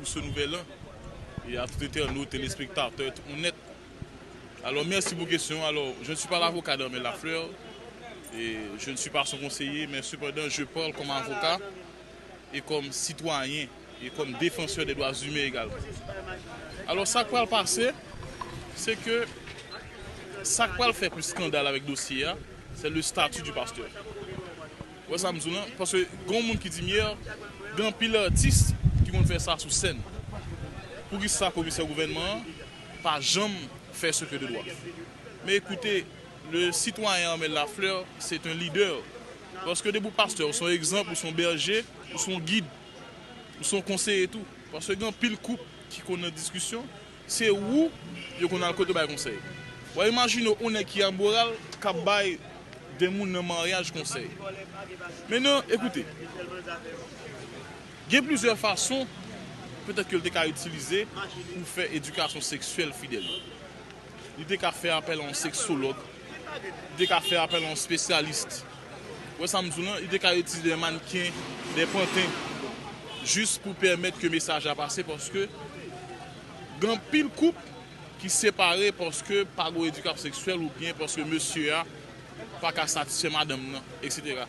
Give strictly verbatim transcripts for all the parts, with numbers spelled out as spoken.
ce nouvel an et à tout internaute, téléspectateur, tout moun nèt. Alors, merci pour question. Alors, je ne suis pas l'avocat d'Armel Lafleur et je ne suis pas son conseiller, mais cependant, je parle comme avocat et comme citoyen et comme défenseur des droits humains également. Alors, sa k pral pase, se ke sa k pral fè plis skandal avèk dosye a, se le statut du pasteur. Ou wè sa m di w lan? Paske gen yon moun ki di m yè, gen anpil atis ki konn fè sa sou sèn. Poukisa komisè gouvènman an pa janm fè ce que de droit? Men ekoute, le citoyen Armel Lafleur, c'est un leader. Paske depi w pastè, ou se yon egzanp, ou se yon bèje, ou se yon gid, ou se yon konseye tou. Paske gen anpil koup ki konn nan diskisyon, se ou yo konn al kote bay konsèy. W a imajine w yon nèg ki amoral k ap bay de moun nan maryaj konsèy. Mentnan, ekoute, gen plizyè fason petèt ke l te ka itilize pou fè edikasyon seksyèl fidèl yo. Li te ka fè apèl a yon seksològ, li te ka fè apèl a yon espesyalis. Ou wè sa m di w lan? Li te ka itilize de mannken, de panten, jis pou pèmèt ke mesaj la pase, paske gen anpil koup ki separe paske pa gen edikasyon seksyèl oubyen paske mesye a pa ka satisfè madanm nan, et cetera.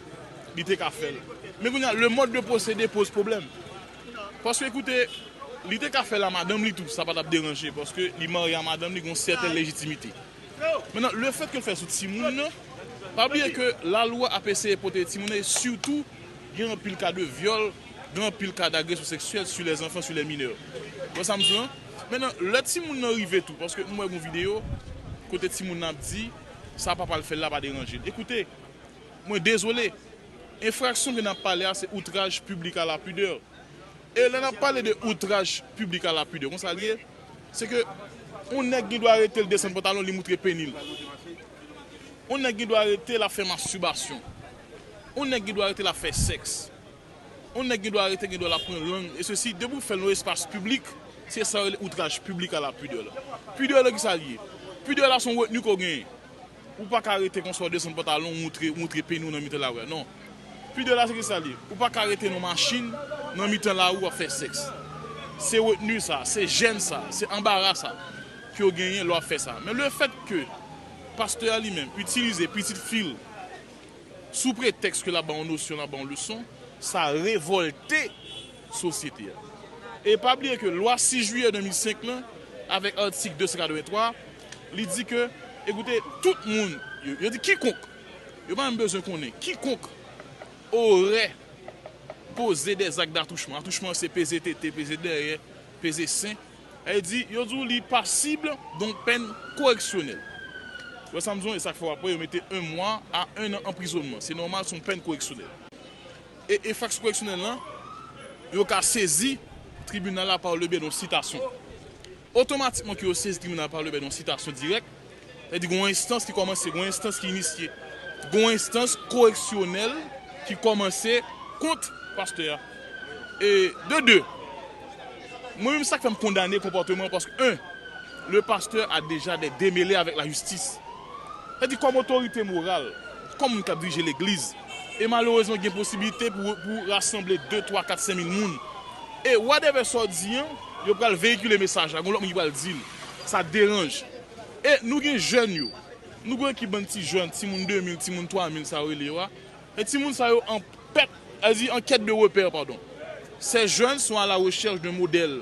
Li te ka fè l. Men kounye a, le mode de procédé pose pwoblèm. Paske, ekoute, li te ka fè l a madanm li tou, sa pa t ap deranje, paske li marye a madanm li, gen yon sètèn lejitimite. Mentnan, le fèt ke l fè sou timoun nan, pa bliye ke lalwa ap eseye pwoteje timoun nan, e sitou, gen anpil ka de vyòl, gen anpil ka d'agression sexuelle sur les enfants, sur les mineurs. Ou wè sa m di w lan? Mentnan, lè timoun nan rive tou, paske m wè gen yon videyo kote timoun nan ap di, sa papa l fè l la pa deranje l. Ekoute, mwen dezole. Enfraksyon ke n ap pale a, se outraj piblik a la pidè. E lè n ap pale de outraj piblik a la pidè, konsa l ye, se ke yon nèg gen dwa rete l desann pantalon, li moutre peni l. Yon nèg gen dwa rete l ap fè mastibasyon. Yon nèg gen dwa rete l ap fè sèks. Yon nèg gen dwa rete, gen dwa l ap pran lang, e sesi, depi w fè l nan espas piblik, se sa yo rele outraj piblik a la pidè la. Pidè la, kisa l ye? Pidè la se yon retni ke w genyen. Ou pa ka rete konsa w desann pantalon, w moutre, w moutre peni w nan mitan lari a, non. Pidè la se kisa l ye? Ou pa ka rete nan machin, nan mitan lari w ap fè sèks. Se retni sa, se jèn sa, se anbara sa ke w genyen lè w ap fè sa. Men le fèt ke pastè a li menm itilize pitit fi l sou pretèks ke l ap ba yon nosyon, l ap ba yon leson, sa revòlte sosyete a. E pa bliye ke lwa sis jiyè de mil senk lan, avèk atik de san katrevenntwa, li di ke, ekoute, tout moun, yo, yo di kikonk, yo pa menm bezwen konnen, kikonk orè poze dè zak datouchman. Atouchman se peze tete, peze dèyè, peze sen. Sa vle di, yo di w li pasib d'une peine correctionnelle. Ou wè sa m di w, e sa k fè w ap wè yo mete un mois à un an anprizònman. Se nòmal, se yon pèn koreksyonèl. E enfraksyon koreksyonèl lan, yo ka sezi tribinal la par le biais d'une citation. Otomatikman ke yo sezi tribinal la par le biais d'une citation dirèk, sa vle di gen yon enstans ki kòmanse, gen yon enstans ki inisye, gen yon enstans koreksyonèl ki kòmanse kont pastè a. E de de, mwen menm sa k fè m kondane konpòteman, paske un, le pasteur a déjà des démêlés avec la justice. Sa vle di kòm otorite moral, kòm moun k ap dirije legliz, e malerezman gen posiblite pou, pou rasanble de, twa, kat, senk mil moun. E whatever sa w di an, yo pral veyikile mesaj la, gen lòt moun ki pral di l. Sa deranje. E nou gen jèn yo. Nou gen ki bann ti jèn, timoun de mil, timoun twa mil sa yo rele yo a. E timoun sa yo an pèt, sa vle di en quête de repère, pardon. Ces jeunes sont à la recherche d'un modèle.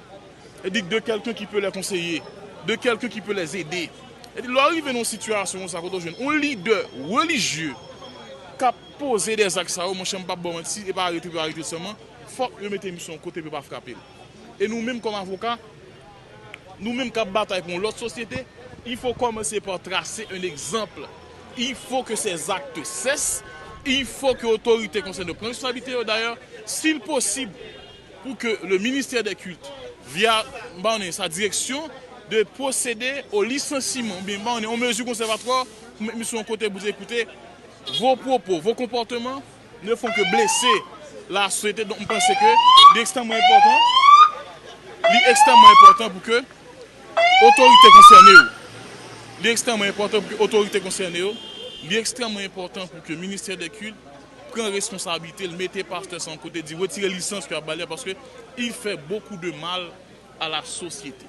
Sa vle di de quelqu'un qui peut les conseiller, de quelqu'un qui peut les aider. Sa vle di lè w rive nan yon sitiyasyon konsa kote w jwenn yon lidè relijye k ap poze dè zak sa yo, monchè, m p ap ba w manti, e pa arete pou yo arete l sèlman, fòk yo mete misye yon kote pou yo pa frape l. E nou menm kòm avoka, nou menm k ap batay pou yon lòt sosyete, il faut commencer par tracer un exemple. Il faut que ces actes cessent. Il faut que otorite konsène pran responsablite yo. Dayè, si l posib pou ke le ministère des cultes, via, m pa konnen, sa direksyon, de procéder au licenciement, oubyen, m pa konnen, yon mezi konsèvatwa pou met misye yon kote pou di, ekoute, vos propos, vos comportements ne font que blesser la société. Donk, m panse ke li ekstrèmman enpòtan, li ekstrèmman enpòtan pou ke otorite konsène yo, li ekstrèmman enpòtan pou ke otorite konsène yo, li ekstrèmman enpòtan pou ke ministè dè kilt pran responsablite l, mete pastè sa yon kote, di retire lisans ke y ap ba li a, paske il fait beaucoup de mal à la société.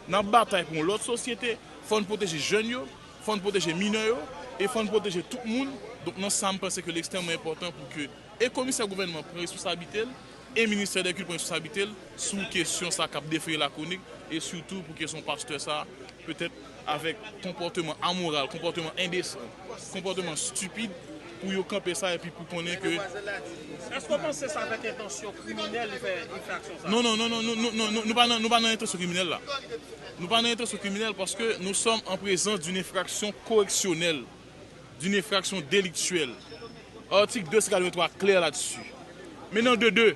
N ap batay pou yon lòt sosyete, fò n pwoteje jèn yo, fò n pwoteje minè yo, e fò n pwoteje tout moun. Donk, nan sa, m panse ke l ekstrèmman enpòtan pou ke e komisè gouvènman pran responsablite l, e ministè dè kilt pran responsablite l sou kesyon sa k ap defraye lakronik, e sitou pou kesyon pastè sa, petèt avèk konpòteman amoral, konpòteman endesan, konpòteman stipid, pou yo kanpe sa epi pou konnen ke... Èske w panse se avèk entansyon kriminèl li fè enfraksyon sa? Non, non, non, non, non, non, non, nou pa nan, nou pa nan entansyon kriminèl la. Nou pa nan entansyon kriminèl paske nous sommes en présence d'une infraction correctionnelle, d'une infraction délictuelle. Atik de san katrevenntwa klè ladsi. Maintenant, de deux,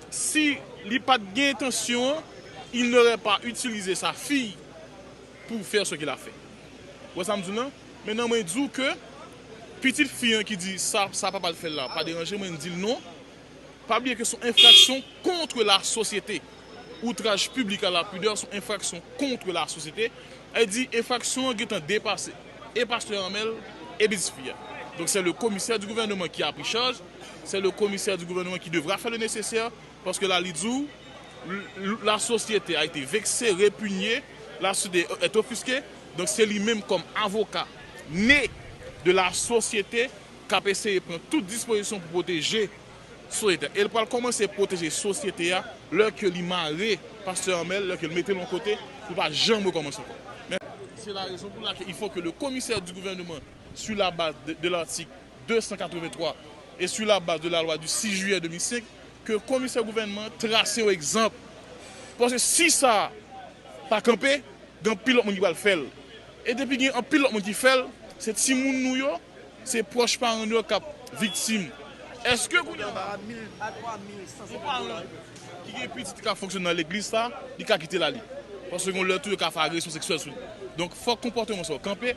si li pa t gen entansyon an, il n'aurait pas utilisé sa fille pour faire ce qu'il a fait. Ou wè sa m di w lan? Maintenant, mwen di w ke pitit fi an ki di sa, sa papa l fè l la pa deranje, mwen di l non. Pa bliye ke se yon enfraksyon contre la société. Outrage public à la pudeur se yon enfraksyon contre la société. Sa vle di enfraksyon an gentan depase e pastè Armel e pitit fi a. Donc c'est le commissaire du gouvernement qui a pris charge, c'est le commissaire du gouvernement qui devra faire le nécessaire, paske la li di w, l- l- la société a été vexée, répugnée, la société est offusquée. Donc c'est lui-même comme avocat né de la société k ap eseye pran tout dispozisyon pou pwoteje sosyete a. E l pral kòmanse pwoteje sosyete a lè ke li mare pastè Armel, lè ke l mete l yon kote pou l pa janm rekòmanse ankò. Men, c'est la raison pour laquelle il faut que le commissaire du gouvernement, sur la base de, de l'article deux cent quatre-vingt-trois et sur la base de la loi du six juillet deux mille cinq, ke komisè gouvènman trase yon egzanp. Paske si sa pa kanpe, gen anpil lòt moun ki pral fè l. E depi gen anpil lòt moun ki fè l, se timoun nou yo, se pwòch paran nou yo k ap viktim. Èske kounye a yon paran ki gen pitit k ap fonksyone nan legliz sa, li ka kite l ale? Paske gen lè tou yo ka fè agresyon seksyèl sou li. Donk, fòk konpòteman sa yo kanpe.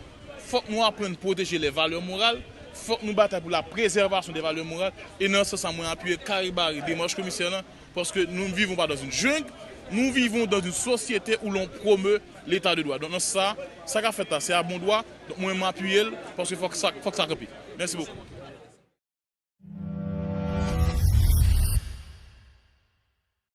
Fòk nou aprann pwoteje les valeurs morales. Fòk nou batay pou la préservation des valeurs morales. E nan sans sa, mwen apiye kare bare demach komisè lan, parce que nous ne vivons pas dans une jungle, nous vivons dans une société où l'on promeut l'état de droit. Donk, nan sa, sa k ap fèt la, se a bon dwa. Donk, mwen, m apiye l, paske fòk sa, fòk sa kanpe. Mèsi bokou.